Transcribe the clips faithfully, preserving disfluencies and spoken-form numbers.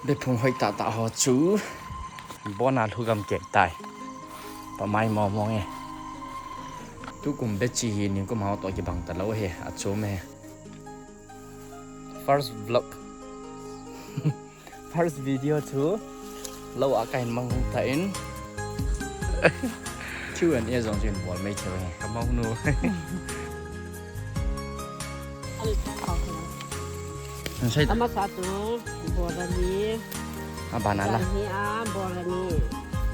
Bephung hoi tah tah ho chu. Bon a lhugam kei tai. Pamai mo mo nge. Tukum bechi hi nikum ho toh kibang talou he. Achom e. First vlog. First video chu. Lou a kahin mang ta in. Q and A jong chu hin bol mai thei e. Ka mong nu. An sei ta. Amasa chu bol ani. A bana la. Ani a bol ani.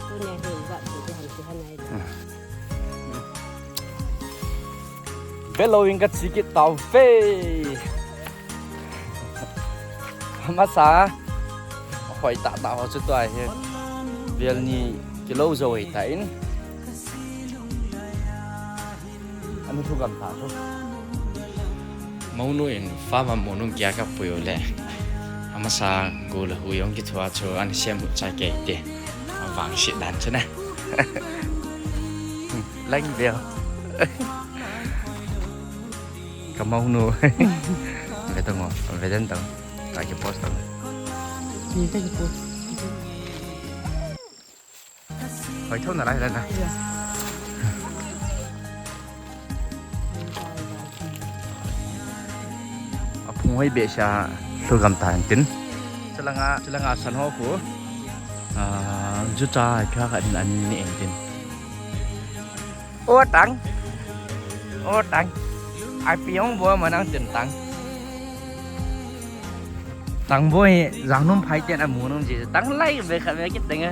Tunia hin jat chu han chu han ai. Belou in ka chi kit tau ve. Amasa. Hoi tah tah ho chu tua hi. Vel ni kilou jo hei ta in. Ani thu gam ta chu. Monu in farm a monu kia ka pui u le. Amasa go la hu yong ki thua chu ani sem hu cha kei te. Avang sit dan chu na. Lang bel. Ka monu. Ve tong o, ve den tong. Ta ki post tong. Ni ta ki post. Hoi thou na lai lai na. A phung hoi be sa lhugam ta hin tin. Chalanga, chalanga san ho khu. Ah, juta phia khat in an ni in tin. O tang. O tang. Ai piong bo ma nang tin tang. Tang boy, jang num phai ten amu num ji. Tang lai ve kha ve kit teng.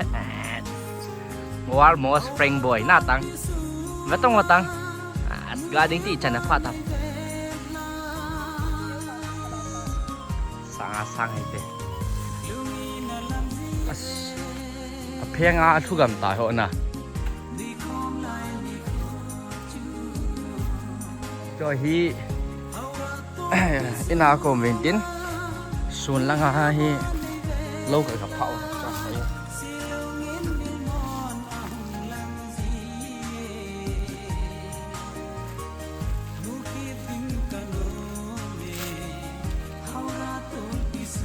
War mo spring boy na tang. Ve tong tang. As ga ding ti chan a pha ta. Sang a sang hi te. As. A pheng a lhugam ta ho na. Cho hi. Ina ko min tin. Sun langa hi. Lou ka ka phau. Cho hi.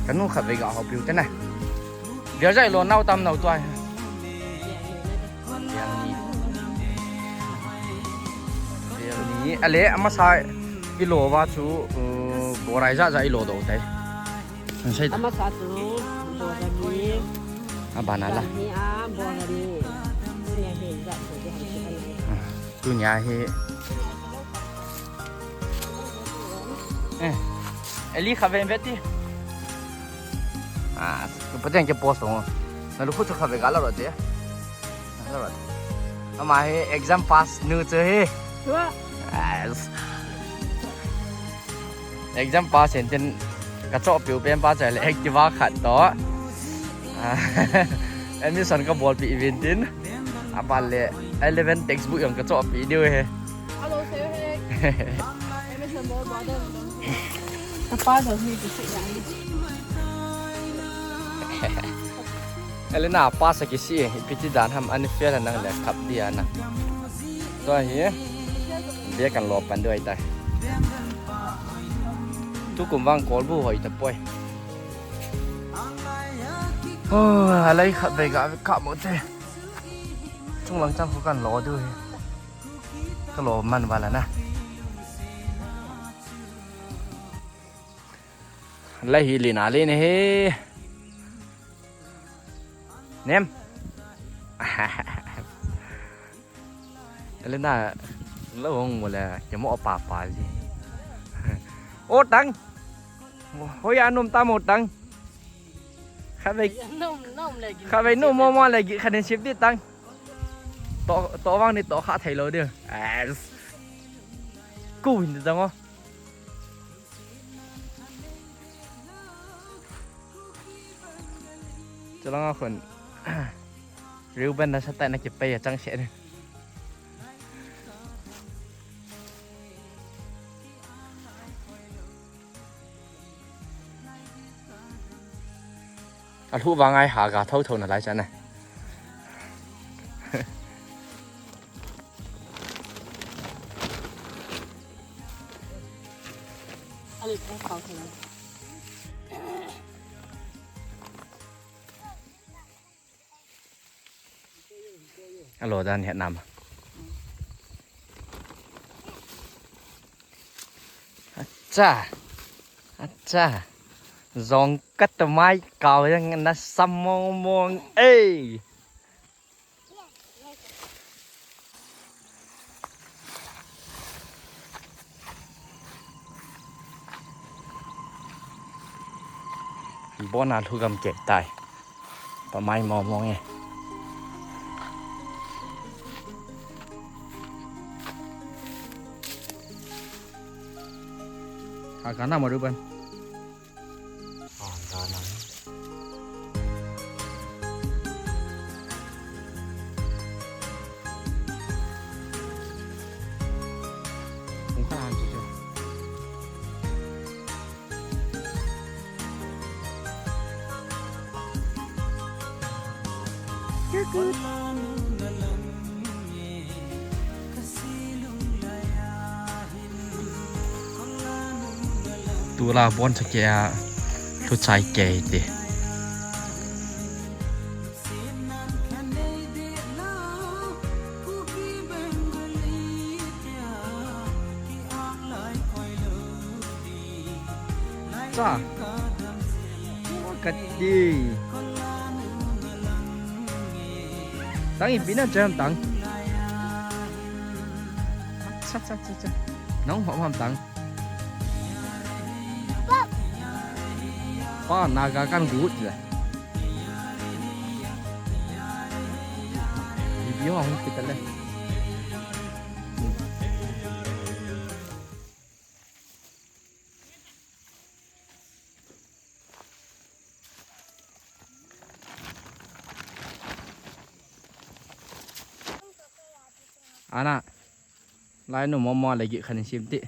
Ka nu khat vei ga hou piu te na. Dia jai lo nau tam nau tuai. Dia ni. Dia ni. Ale amasa i lo va chu, uh, borai ja ja i lo do tai. An sei ta. Amasa chu borai ni. A bana la. Ni a borai ni. Ni a he ja chu de han chu kan. Tunia hi. Eh. Eli kha ven ve ti. Ah, pateng ke post ho. Na lu khu chu kha ve ga la ro te. La ro. Ama hi exam pass nu chu hi. Yes. Exam pass in tin ka choh piu pen pa chai le Activa khat to. Ah, admission ka bol pi ivin tin. A ban le eleven textbook jong ka choh pi diu he. Hello, sir. Hey. Admission bol ba de. Ka pa do hi ki si yang. Elena, pass a kisi, ipi ti dan ham, ani fail a nang le kap dia na. Tua hi, bia kan lo pan duai ta. Tukum vang kol bu hoi ta poi. Oh, alai khat vei ga ka mo te. Chung lang chang khu kan lo du hi. Ka lo man vala na. Lai hi lina lina he. Nem. Elena, lo hong mo le, ke mo pa pa ji. O tang. Hoi a num ta mo tang. Kha ve. Num, num le gi. Kha ve num mo mo le gi kha den sip di tang. To, to vang ni to kha thei lo di. Yes. Ku hin di tang o. Chalanga khun. Reuben na sa tai na kipei a chang se ne. A lhu vang ai ha ga tho tho na lai cha na. A lhu vang ai ha ga tho tho na. Alo dan het nam. Acha. Acha. Jong kat mai kau yang na sam mong mong ei. Bon a lhugam kei tai. Pa mai mong mong e. Ha, kana maru ban. Tula bon sa kei a thu chai kei te. Cha. Kati. Tang ipi na jam tang. Cha cha cha cha. Nong hom hom tang. Pa naga kan gut le. Ipi hong kita le. Ana, lai nu mama lagi khan sim ti.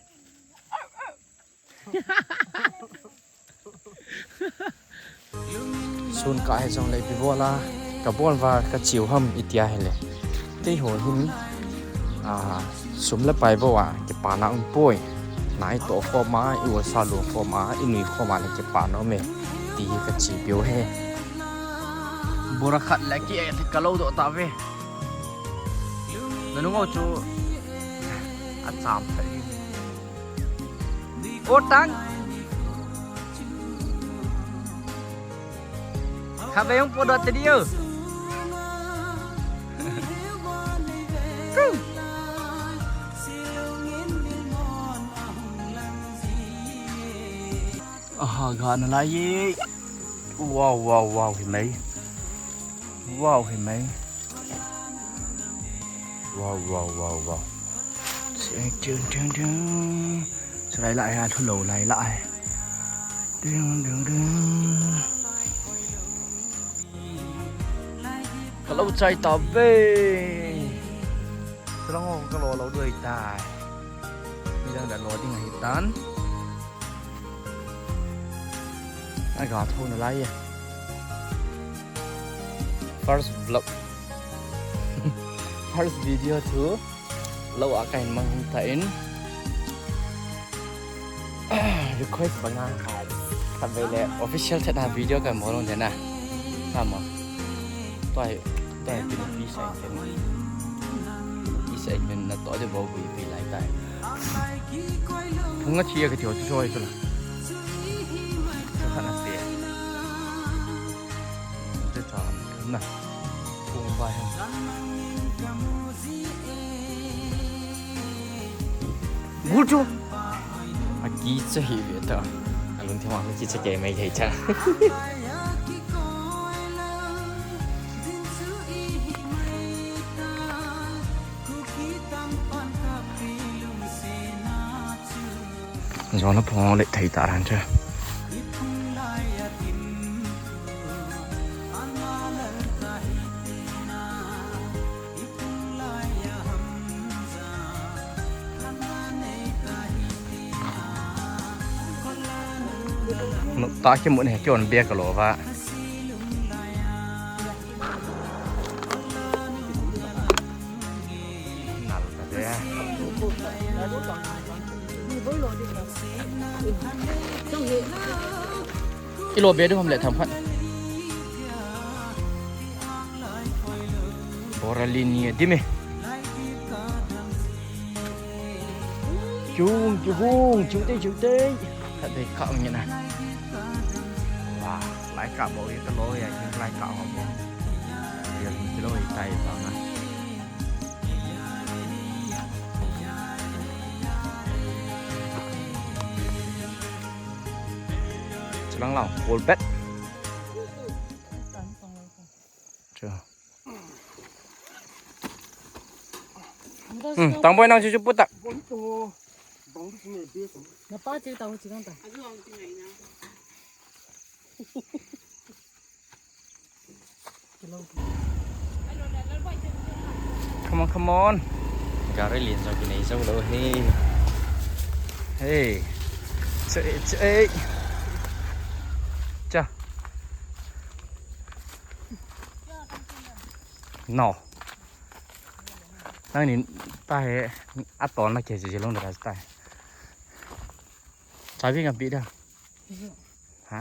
Sun ka he jong le ipi bol a, ka bol va ka chiu ham itia hele. Kei ho hin, a, sum le pai bou a, kipana um poi. Nai to khom a, i u sa lu khom a, i nui khom a le kipana um e. Ti hi ka chi piu he. Bora khat le ki e ka lo do ta ve. Na nung o chu a cham thai. O tang. Kha ve yong po do te dio. Aha, ga na lai ye. Wow, wow, wow, hi mai. Wow, hi mai. Wow, wow, wow, wow. Ding, ding, ding, ding. Chu lai lai a, thu lo lai lai. Ding, ding, ding. Ka lo chai ta ve. Ka lo, ka lo, lo duai tai. Mi dang dan lo ding ahi tan. Ai ga tho na lai e. First vlog. First video chu. Lo a kahin mang hung ta in. Request banga khat. Khat vei le official chat ha video ka mo long dena. Ka mo. Toi, toi pin pi sai ten. Pi sai ten na to de bo bu pi lai tai. Phung a chi a ka ti ho chu choi chu la. Chu khat na pe. Te cha na. Phung ba hen. Gul chu. A kicha hi ve ta. A lungthim a kicha kei mai thei cha. Jona phong le thei ta ran cha. Nop ta kimu ne kion bia ka lo va. Nal ta de. Kilo bia du ham le tham khat. Ora linia dime. Chung, chung, chung te, chung te. Khat dei kah nge na. Wa, lai kah bou ye ka lo ya, lai kah ho bou. Ya, ni lo ye tai ba na. Chulang lao, full bet. Chu. Hmm, tang boy nang chu chu puta. Napa chu tau chi nang ta. Come on, come on. Gari lien jong kinei jou lou hi. Hey. Che, che. Cha. No. Nang ni ta he, a ton la ke je long da ta. Chabi ngam pi da. Ha?